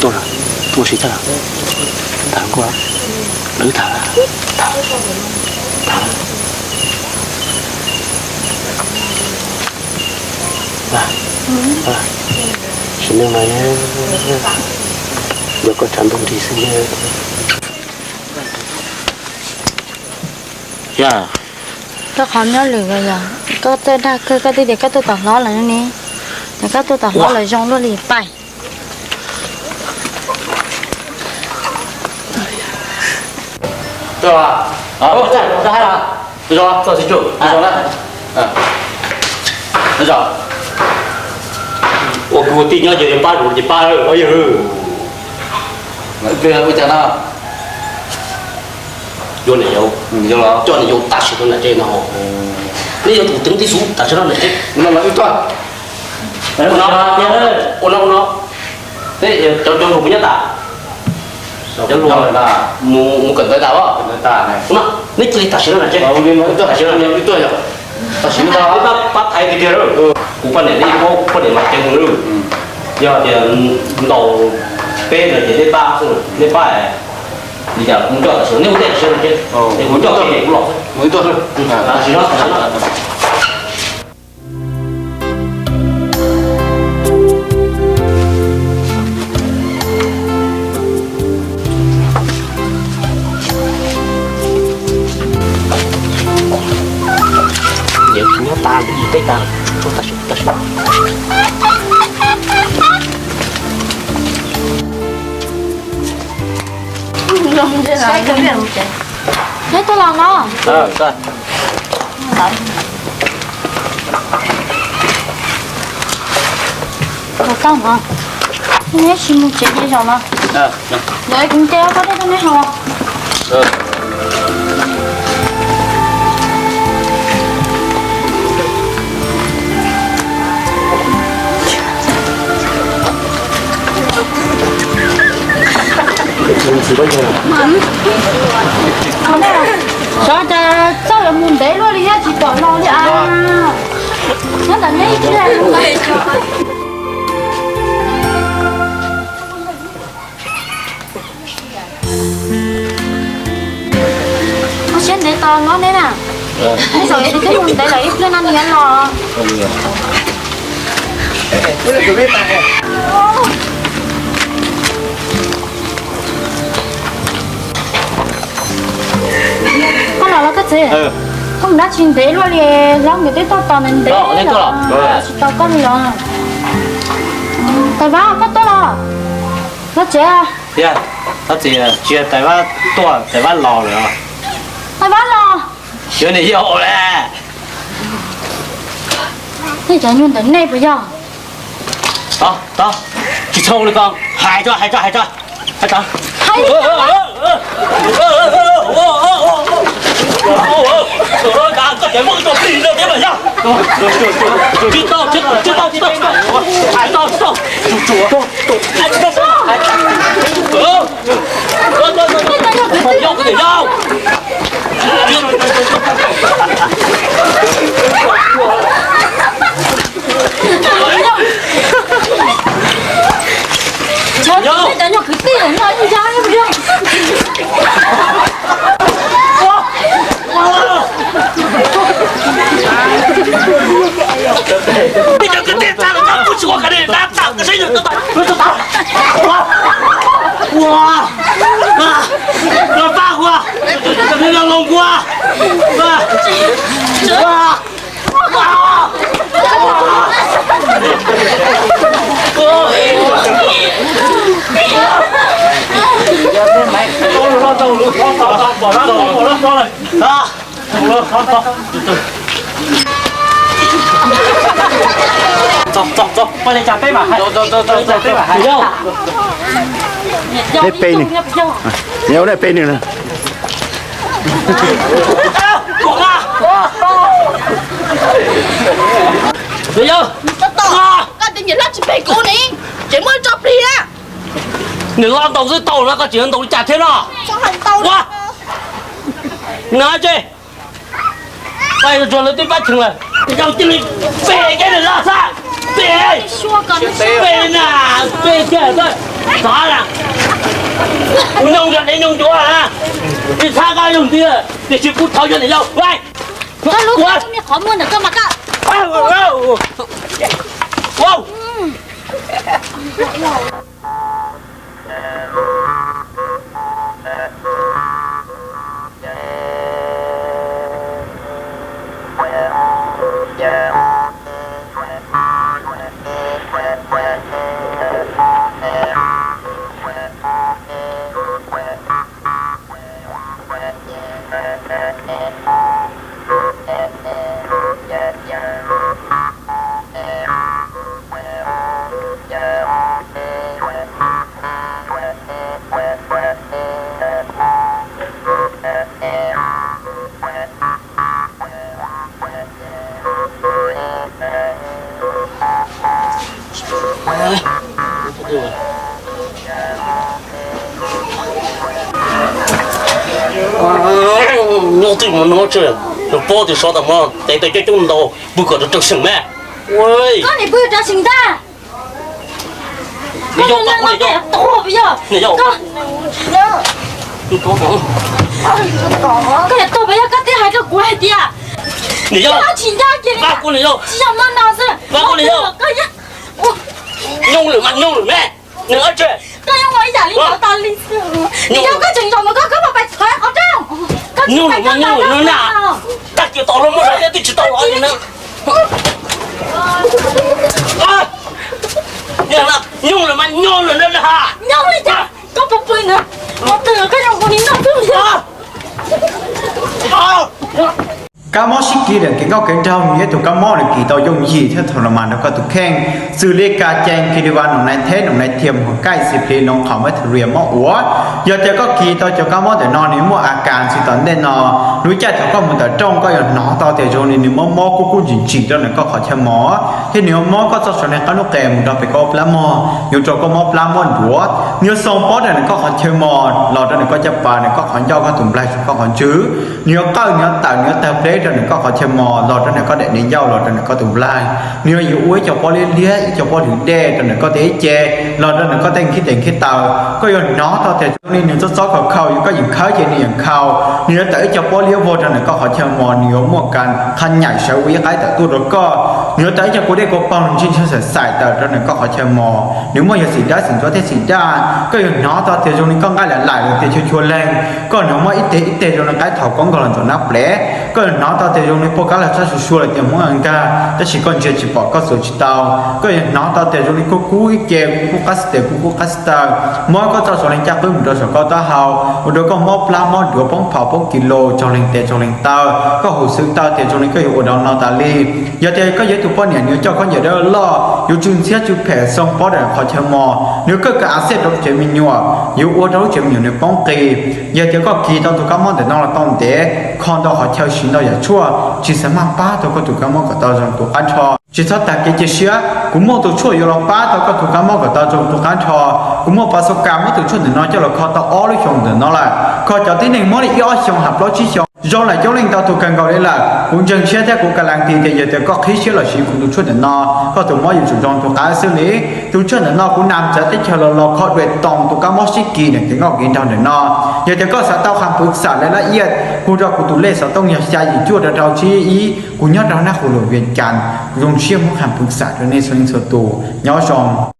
Tuaj, tuaj si tag. Tham nkuaj, lawv tham, tham, tham. Sim neej no yog koj tshav ntuj nrig xwb. Koj qhov nyob lwm yog koj txawj dag kawg, koj twb tias koj tuaj tom hlob lawm ne, es koj tuaj tom hlob lawm zoo luaj li pais. Ua kwv ua tij nyob ces yuav pab zus ces pab, yog ua cas no. Yuav niam yau, coj niam yau tam sim rau nram tsev no. Neb yuav tus twv tib xub tam sim no nram tsev no los wb tuaj. Ua no, ua no, ua no. Neb cov, cov hluas puas nyob tas? Cov hluas mus, mus kawm ntawv tas os. Ua no, neb cia li tam sim no nram tsev. Tam sim no, tam sim no pab, pab thaiv tiag tiag lawm. Kuv poj niam, neb poj niam mas ceev heev lawm. Yog tias ntaus peb no ces neb pab xwb, neb pab li cas kuv coj tam sim no, neb ua ntej tam sim no nram tsev, es kuv coj peb ces kuv los xwb. Tam sim no, tam sim no. Nyob tas, peb tas, tam sim no. Neb tuaj los no. Los tau no. Neb tsis mus tsev ces zaum no. Yog kuv nce koj tej tuaj neb haus. Xyov cas txoj yuav mus ntev luaj li thiab tsis pom los li as. Nyob ntawm neb ib pliag. Ua siab ntev tos nyob neb na. Neb zaum tsis twb mus ntev lawm ib pliag no nws yuav los. Koj los los koj txiv. Koj mus dab tsi ntev luaj li, hlob nkawd twb tuaj tos ntev ntev los tsis tau koj li los. Tais Vab, koj tuaj los? Los tsev. Thiab, txiv, tsis yog Tais Vab tuaj, Tais Vab los lawm. Tais Vab los? Yuav niam yau lawm. Nej cov nyuag ntawm nej puas yog? Tod, tod, tsis txhob ua li ko, hais tso, hais tso, hais tso, hais tso. Koj cov muaj ib tug plig no thiab mas yog. Tsis tau, tsis tau, tsis tau, tsis tau, hais tau, tsis tau. Txog, txog, txog, poj niam, peb mam hais. Peb mam hais. Nej peb nws, nej peb nws na. Koj tus niam loj tsis pem kuv ne, tseem muaj tso plig na. Nws los ntaus xwb tau no, koj tseem ntaus li cas thiab no? Ua, na tse, pais tsuag lawv twb pab cheem lawm. Yog cia li pem keb nws los xwb, pem, pem na, pem kiag, tov na. Nyob ncuav, tsis txhob koj yog tiag, tiam sis kuv thov yog niam yau. Koj lub qhov muag ntawm koj mas koj. Nyob twg mus nyob tsev, nws paub tias sov tas mog, tes taw coob coob ntau, pw kom rau rau seem mas. Koj niam pw rau seem ntag. Niam yau, pab kuv niam yau. Niam yau, koj yuav tuag puas yog koj twb hais rau kuv hais tias niam yau, tsis ncaj kiag li, pab kuv niam yau, tsis yog no no xwb, pab kuv niam yau. Nyob lawm mas nyob lawm me, nws ob tsev. Koj yuav ua ib yam li ntawd tas li xwb. Niam yau, koj tseem zaum mus koj, koj puas pais thov qhov rooj? Nyob lawm mas nyob lawm na. Tag kis tos los muaj zog thiab twb tsis tau los li na. Nyob lawm mas nyob lawm na. Nyob li cas koj puas pw na? Ua twg koj zoo ua li no xwb. Kab mob sib kis ntawm kev nkauj kev nraug nws yog ib tug kab mob uas kis tau yooj yim thiab thaum no mas nrog koj tus kheej, xws li ka cees kis li vas noom nais theb noom nais thiam mus kaij xis plis loov qhov material mob ua. Yog tias koj kis tau cov kab mob ntawm no nws muaj a kas tsis tom ntej no, lub caij thaum koj mus ntawm rooj koj yuav hnov tau tias zoo li nws mob mob kub kub ntsim ntsim rau ntawm koj qhov chaw mos, thiab nws yuav mob koj txoj saw ne qab lub qe mus rau pem koj plab mog, yuav rau koj mob plab mob nruav. Nws yuav xoo pob rau ntawm koj qhov chaw mos los rau ntawm koj caj pas, ntawm koj qhov ncauj, koj tus nplaig, koj qhov ntswg. Nws yuav qawj, nws yuav tawm, nws yuav tawg pleb rau ntawm koj qhov chaw mos los rau ntawm koj daim niam ncauj los rau ntawm koj tus nplaig. Nws yuav yuav ua ib co pob liab liab, ib co pob lwm dej rau ntawm koj tej ib ce los rau ntawm koj tej nkhib tes nkhib taw. Koj yuav hnov tau tias zoo li nws txob txob khaus khaus, yog koj yeem khawb ces nws yeem khaus. Nws yuav tawm ib co pob liab vog rau ntawm koj qhov chaw mos, nws yuav muaj kas qha nyaim sawv ua ib qaib tawm tuaj rau koj. Nws yuav tawm ib co kua dej kua paug nws ntshij ntshaj xaim xaim tawm rau ntawm koj qhov chaw mos. Nws muaj yog xim dab xim ntsuav thiab xim daj. Koj yuav hnov tau tias zoo li koj nqaij lam laim los tias chua chua leeg. Koj hnov muaj ib teg ib teg zoo li qaib thaum koob nkaus los ntxuav nab plev. Koj yuav hnov tau tias zoo li poj kab los txhob su sua los tias hmoob nkag, tab sis koj ntsia tsis pom koj txuas tsis tau. Koj yuav hnov tau tias zoo li koj kub ib ce, koj kub qab xib tes, koj kub qab xib taw, muab koj txoj saw leeg caj qwb mus rau saum koj taub hau, ua rau koj mob plab mob duav poob phom poob kis lus, tsaug leeg tes tsaug leeg taw. Koj hum xwv tau tias zoo li koj yuav ua rau no tas li. Yog tias koj yog ib tug poj niam nws yuav coj khaub ncaws dawb loj, yuav tsw ntxhiab tsw phem xoo pob rau qhov chaw mos, nws yuav kawj kaw a xej rau lub tsev me nyuam, yuav ua rau lub tsev me nyuam nws poob qis. Yog tias koj kis tau tus kab mob ntawm no los tau ntev, kho ntau qhov chaw siv ntau yam tshuaj, tsis xav maj pab tau koj tus kab mob kom tau zoo tu qab nrho. Tsis txhob tag kev cia siab, kuv muaj tus tshuaj yuav los pab tau koj tus kab mob kom tau zoo tu qab nrho. Kuv muaj pas xo kas muab tus tshuaj ntawm no coj los kho tau ob lub xyoos ntawm no lawm, kho cov tib neeg mob li ib ob xyoos has plaub tsib xyoos zoo lawm coob leej ntau tus kawg nkaus li lawm. Kuv ntseeg siab thiab kuv ka las ti tias yog tias koj qhib siab los siv kuv tus tshuaj ntawm no, koj tus mob yuav tsum zoo tu qab xwb li. Tus tshuaj ntawm no kuv nam txawv teb chaws los los kho dua toos tus kab mob sib kis ntawm kev nkauj kev nraug ntawm no. Yog tias koj xav tau qha pwv xam lawv laj iaj, hu rau kuv tus lej xov tooj yog xya yim cuaj rau rau tsib ib, kuv nyob rau nab qus lus Vias Cas, zoo siab muab qha pwv xam rau nej txhua leej txhua tus. Nyob zoo.